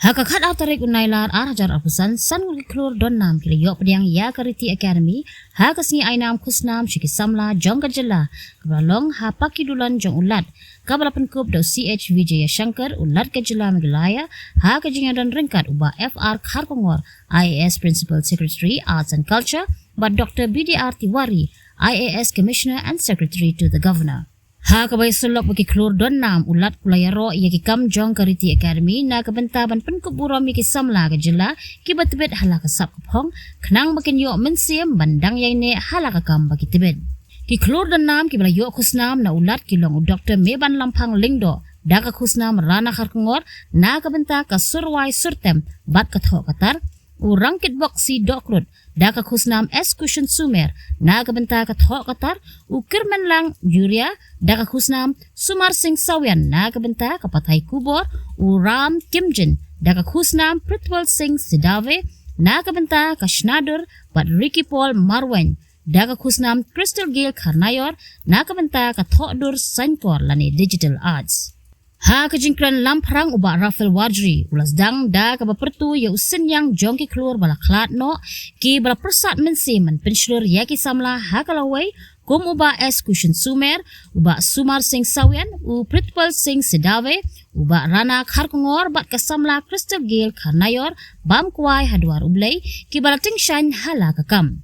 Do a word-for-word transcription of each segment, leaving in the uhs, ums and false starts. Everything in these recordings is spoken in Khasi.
Ha ka khat ar tarik u Nailar ar hajar arphew san, san ngut ki khlur don nam ki la ïoh pdiang ïa ka Riti Academy ha ka sngi ai nam khusnam sha ki samla jong ka jylla, kaba la long ha Pakidulan jong u Lat, kaba la pynkup da u C H Vijayashankar, u Lat ka jylla Meghalaya, ha ka jingïadon ryngkat u Bah F R Kharkongor, I A S Principal Secretary, Arts and Culture, bad Doctor B D R Tiwari, I A S Commissioner and Secretary to the Governor. Ha kaba ïasyllok bad ki khlur don nam, u Lat u la ïaroh ïa ki kam jong ka Riti Academy na ka bynta ban pynkup burom ïa ki samla ka jylla kiba tbit ha la ka sap ka phong, khnang ba kin ïoh mynsiem ban dang ïaineh ha la ka kam ba ki tbit. Ki khlur don nam kiba la ïoh khusnam na u Lat ki long u Doctor Mebanlamphang Lyngdoh da ka khusnam Rana Kharkongor na ka bynta ka sur rwai sur tem bad ka thoh ka tar, u Rangkitbok C Dohkrut da ka khusnam S Kushan Sumer na ka bynta ka thoh ka tar, u Kirmenlang Yuria da ka khusnam Sumar Singh Sawian na ka bynta ka pathai khubor, u Ram Kimjin da ka khusnam Pritwal Singh Sidave na ka bynta ka shna dur, bad Ricky Paul Marwein da ka khusnam Crystal Gail Kharnaior na ka bynta ka thoh dur saiñkor lane digital arts. Ha ka jingkren lamphrang, u Bah Raphael Warjri u la sdang da kaba pyrto ïa u synñiang jong ki khlur ba la khlad noh, kiba la pyrsad mynsiem ban pynshlur ïa ki samla ha ka lawei, kum u Bah S Kushan Sumer, u Bah Sumar Singh Sawian, u Pritpal Singh Sidave, u Bah Rana Kharkongor bad ka samla Crystal Gail Kharnaior bam kwai ha dwar U Blei, kiba la tyngshaiñ ha la ka kam.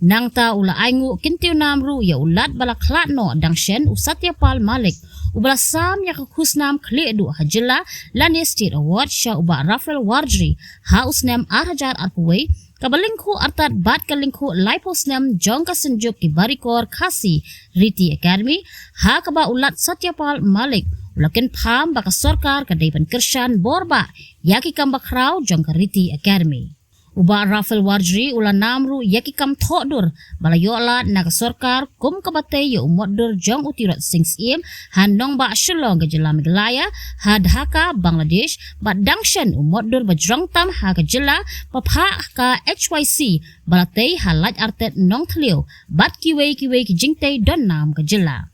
Nangta u la ainguh kyntiew nam ruh ïa u Lat ba la khlad noh dang shen, u Satyapal Malik, uba la sam ïa ka khusnam khlieh duh ha jylla lane State Award sha u Bah Raphael Warjri ha u snem ar hajar arphew wei, kaba lyngkhuh artat bad ka lyngkhuh laiphew snem jong ka Synjuk ki Barikor Khasi Riti Academy, ha kaba u Lat Satyapal Malik u la kynpham ba ka sorkar ka dei ban kyrshan bor bah ïa ki kam bakhraw jong ka Riti Academy. U Bah Raphael Warjri u la nam ruh ïa ki kam thoh dur ba la ïoh lad na ka sorkar, kum kaba tei ïa u mot dur jong u Tirot Sing Syiem ha nongbah Shillong ka jylla Meghalaya, ha Dhaka, Bangladesh, bad dang shen u mot dur ba jrong tam ha ka jylla, ba phah ka H Y C ba la tei ha Laitarteh Nongthliew, bad kiwei kiwei ki jingtei don nam ka jylla.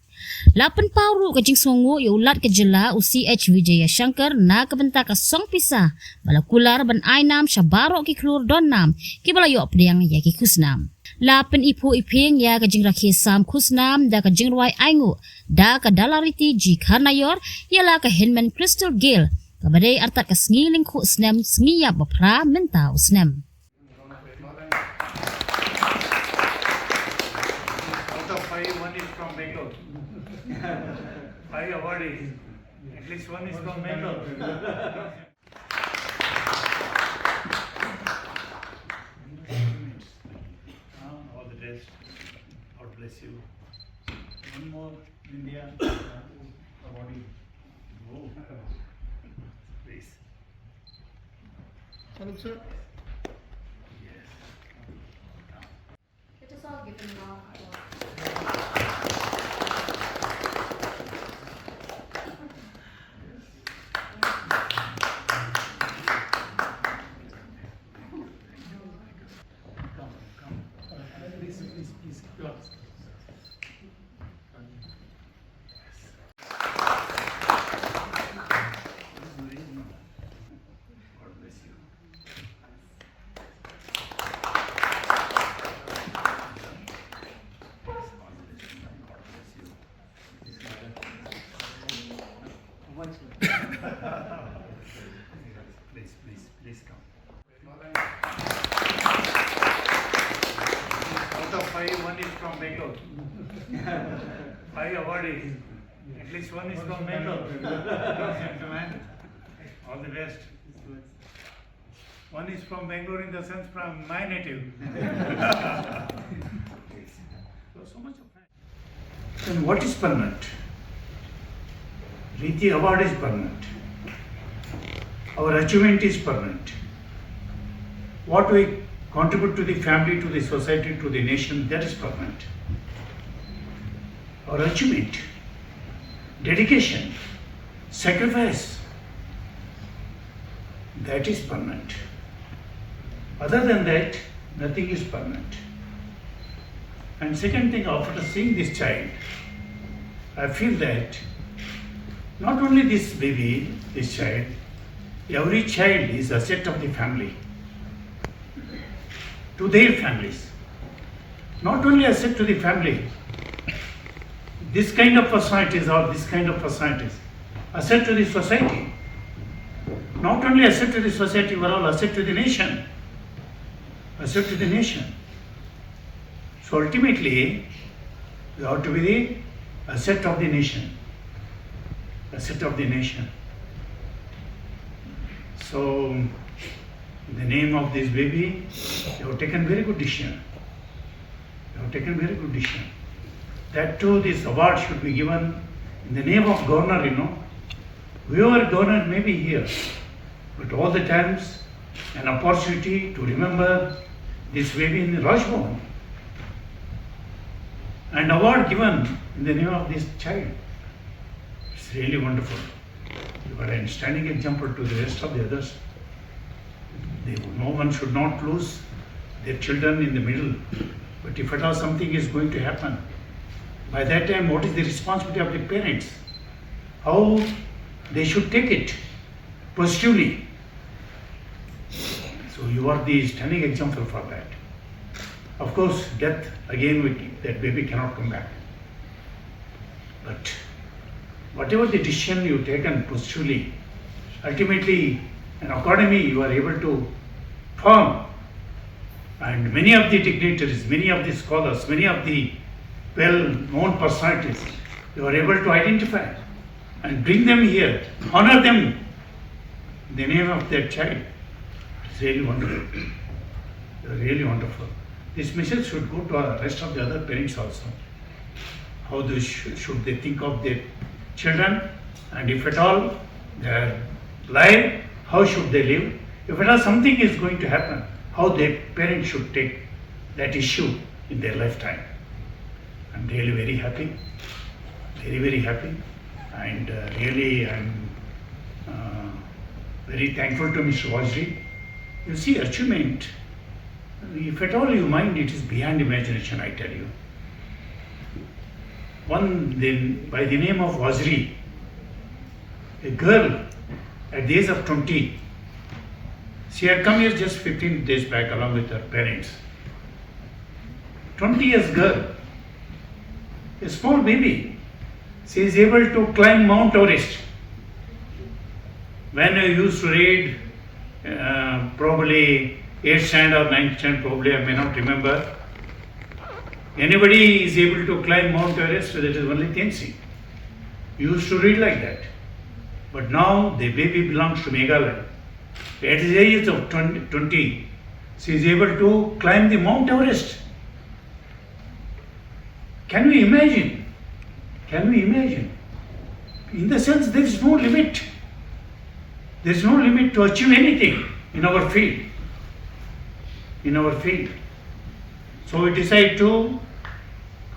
La pynpaw ruh ka jingsngewnguh ïa u Lat ka jylla, u C H Vijayashankar, na ka bynta ka song pisa ba la kular ban ai nam sha baroh ki khlur don nam kiba la ïoh pdiang ïa ki khusnam. La pyniphuh iphieng ïa ka jingrakhe sam khusnam da ka jingrwai ainguh da ka Dalariti G Kharnaior ïa la ka hynmen Crystal Gail, kaba dei artat ka sngi lyngkhuh snem, sngi ïap ba phra mynta u snem. Out of five, one is from Bangalore. Five awardees. At least one is from Bangalore. All the best. God bless you. One more India awardee. Oh. Please. Hello, sir. Yes. Let us all give him a round of applause. Come, come. Please, please, please. Please, please, please come. Out of five, one is from Bangalore. Five awardees. At least one is from Bangalore. Gentlemen, all the best. One is from Bangalore, in the sense, from my native. So, so much of And what is permanent? Riti Award is permanent. Our achievement is permanent. What we contribute to the family, to the society, to the nation, that is permanent. Our achievement, dedication, sacrifice, that is permanent. Other than that, nothing is permanent. And second thing, after seeing this child, I feel that not only this baby, this child, Every child is asset of the family, to their families. Not only asset to the family, this kind of personalities or this kind of personalities, asset to the society. Not only asset to the society, but all asset to the nation. Asset to the nation. So ultimately, you have to be the asset of the nation. Asset of the nation. So, in the name of this baby, you have taken very good decision. You have taken very good decision. That too, this award should be given in the name of governor, you know. Whoever governor may be here, but all the times an opportunity to remember this baby in the Raj Bhavan. And award given in the name of this child. It's really wonderful. You are a standing example to the rest of the others. They, no one should not lose their children in the middle. But if at all something is going to happen, by that time, what is the responsibility of the parents? How they should take it positively? So you are the standing example for that. Of course, death again, we, that baby cannot come back. But whatever the decision you taken positively, ultimately, and accordingly, you are able to form. And many of the dignitaries, many of the scholars, many of the well-known personalities, you are able to identify and bring them here, honor them in the name of their child. It's really wonderful. Really wonderful. This message should go to the rest of the other parents also. How they sh- should they think of their children, and if at all they are alive, how should they live? If at all something is going to happen, how their parents should take that issue in their lifetime. I'm really very happy, very, very happy, and uh, really I'm uh, very thankful to Mister Wazri. You see, achievement, if at all you mind, it is beyond imagination, I tell you. One, then, by the name of Wazri, a girl at the age of twenty, she had come here just fifteen days back along with her parents. Twenty years girl, a small baby, she is able to climb Mount Everest. When I used to read, uh, probably eighth standard or ninth standard, probably, I may not remember. Anybody is able to climb Mount Everest, that is only Tenzing. You used to read like that. But now the baby belongs to Meghalaya. At the age of twenty, twenty, she is able to climb the Mount Everest. Can we imagine? Can we imagine? In the sense, there is no limit. There is no limit to achieve anything in our field. In our field. So we decide to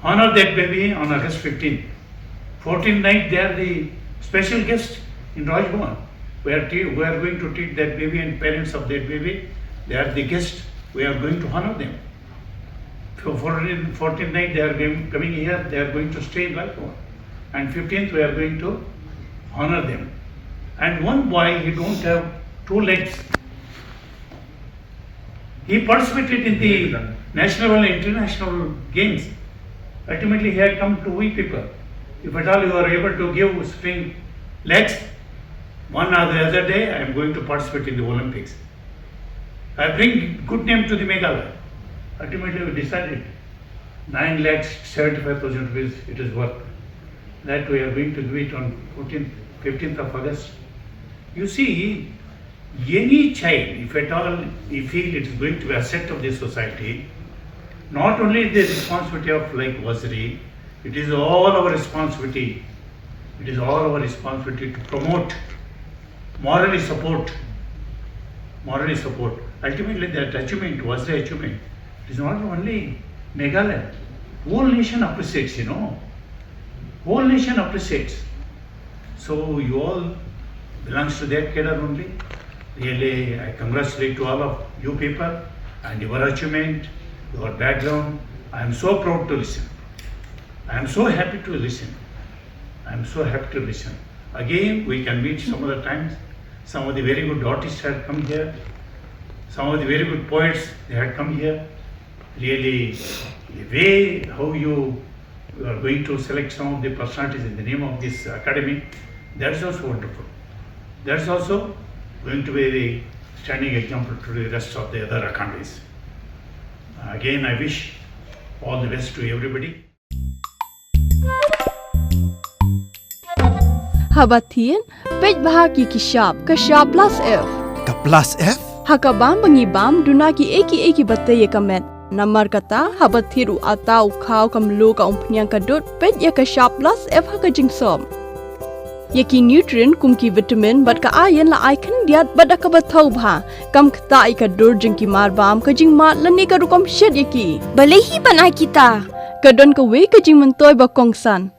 honor that baby on August fifteenth. Fourteenth night, they are the special guest in Raj Bhavan. We are, te- we are going to treat that baby and parents of that baby. They are the guest. We are going to honor them. So fourteenth, fourteenth night, they are going, coming here. They are going to stay in Raj Bhavan. And fifteenth, we are going to honor them. And one boy, he don't have two legs. He participated in the national and international games. Ultimately, he had come to we people. If at all you are able to give spring legs, one or the other day, I am going to participate in the Olympics. I bring good name to the Meghalaya. Ultimately, we decided nine lakhs seventy-five thousand rupees it is worth. That we are going to give it on fourteenth, fifteenth of August. You see, any child, if at all he feel it is going to be asset of this society, not only the responsibility of like Wazri, it is all our responsibility. It is all our responsibility to promote, morally support, morally support. Ultimately, that achievement, Wazri achievement, it is not only Meghalaya. Whole nation appreciates, you know. Whole nation appreciates. So you all belongs to that cadre only. Really, I congratulate to all of you people and your achievement, your background. I am so proud to listen. I am so happy to listen. I am so happy to listen. Again, we can meet some other times. Some of the very good artists had come here. Some of the very good poets, they had come here. Really, the way how you, you are going to select some of the personalities in the name of this academy, that's also wonderful. That's also going to be the standing example to the rest of the other academies. Again, I wish all the best to everybody. Haba thied, peit bha ki ki shap, ka shap plus F. Ka plus F? Ha ka bam ba ngi bam, duna ki ei ki ei ki ba tei ïa ka met. Namar kata, haba thied u ata u khaw ka mluh ka umphniang ka dud, peit ïa ka shap plus F ha ka jingsop. Ïa ki nutrient kum ki vitamin bad ka iron la ai khyndiat bad da kaba thaw bha. Kam ktah ïa ka dur jong ki marbam, ka jingmad lane ka rukom shet ïa ki. Balei hi ban ai kita? Ka don kawei ka jingmyntoi ba kongsan.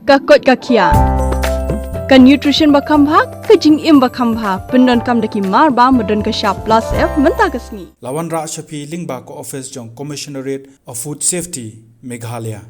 Ka koit ka khiah. Ka nutrition ba kham bha, ka jingim ba kham bha. Pyndonkam da ki marbam ba don ka shap plus F mynta ka sngi. La wanrah sha phi lyngba ka office jong Commissionerate of Food Safety, Meghalaya.